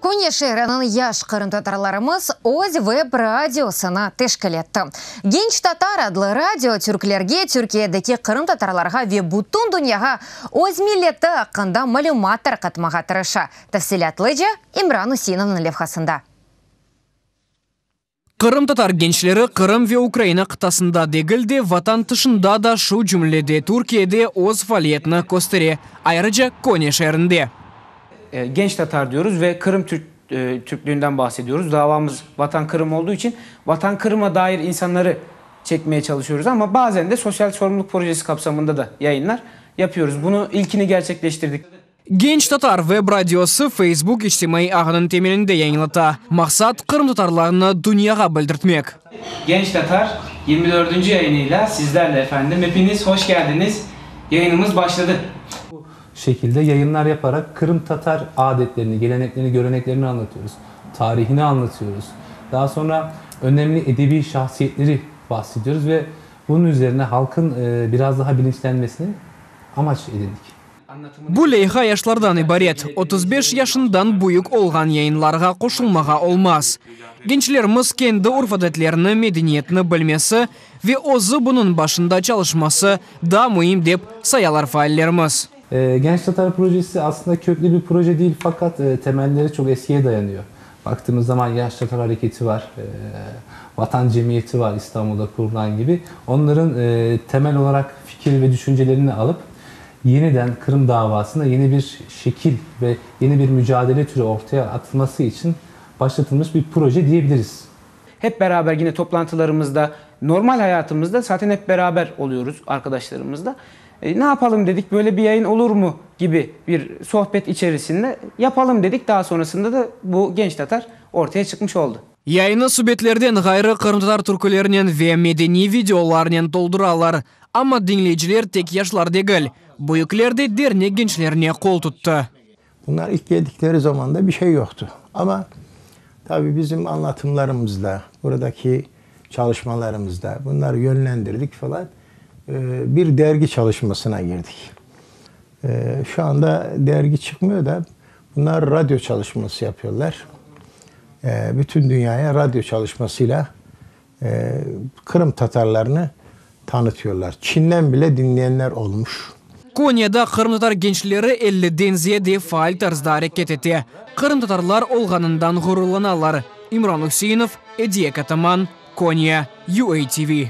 Konya şeeriniñ yaş qırımtatarlarımız öz web radiosını teşkil etti. Genç Tatar adlı radio türklerge, Türkiyedeki qırımtatarlarğa ve bütün dünyağa öz milleti aqqında malümat tarqatmağa tırışa. Tafsilâtlıca İmran Useinovnıñ levhasında. Qırımtatar gençleri Qırım ve Ukraina qıtasında degil de, Vatan tışında da, şu cümlede Türkiyede öz faaliyetini köstere, ayrıca Konya şeerinde. Genç Tatar diyoruz ve Kırım Türk Türklüğünden bahsediyoruz. Davamız Vatan Kırım olduğu için Vatan Kırım'a dair insanları çekmeye çalışıyoruz ama bazen de sosyal sorumluluk projesi kapsamında da yayınlar yapıyoruz. Bunu ilkini gerçekleştirdik. Genç Tatar web radiosı Facebook içtimaiy ağınıñ temelinde yayınlata. Maqsat, qırımtatarlarnı dünyağa bildirtmek. Genç Tatar yirmi dördünci yayınıyla sizlerle efendim. Hepiniz hoş geldiniz. Yayınımız başladı. Bu şekilde yayınlar yaparak Kırım Tatar adetlerini, geleneklerini, göreneklerini anlatıyoruz. Tarihini anlatıyoruz. Daha sonra önemli edebi şahsiyetleri bahsediyoruz ve bunun üzerine halkın biraz daha bilinçlenmesini amaç edindik. Bu leyha yaşlardan ibaret, 35 yaşından büyük olğan yayınlarğa qoşulmağa olmaz. Gençlerimiz kendi urf-adetlerini, medeniyetini bilmesi ve özü bunıñ başında çalışması daa müim dep sayalar faallerimiz. Genç Tatar projesi aslında köklü bir proje değil fakat temelleri çok eskiye dayanıyor. Baktığımız zaman Yaş Tatar hareketi var, Vatan Cemiyeti var İstanbul'da kurulan gibi. Onların temel olarak fikir ve düşüncelerini alıp yeniden Kırım davasına yeni bir şekil ve yeni bir mücadele türü ortaya atılması için başlatılmış bir proje diyebiliriz. Hep beraber yine toplantılarımızda, normal hayatımızda zaten hep beraber oluyoruz arkadaşlarımızla. Ne yapalım dedik, böyle bir yayın olur mu gibi bir sohbet içerisinde yapalım dedik. Daha sonrasında da bu Genç Tatar ortaya çıkmış oldu. Yayını subetlerden ğayrı qırımtatar türkülerinen ve medeniy videolarnen tolduralar. Amma diñleyiciler tek yaşlar degil, büyükler de dernek gençlerine qol tuttı. Bunlar ilk geldikleri zaman da bir şey yoktu. Ama tabii bizim anlatımlarımızla, buradaki çalışmalarımızda bunları yönlendirdik falan. Bir dergi çalışmasına girdik. Şu anda dergi çıkmıyor da bunlar radyo çalışması yapıyorlar. Bütün dünyaya radyo çalışmasıyla Kırım Tatarlarını tanıtıyorlar. Çin'den bile dinleyenler olmuş. Konyada qırımtatar gençleri 50-den ziyade faal tarzda areket ete. Qırımtatarlar olğanından ğururlanalar. İmran Useinov, Ediye Kataman, Konya, UATV.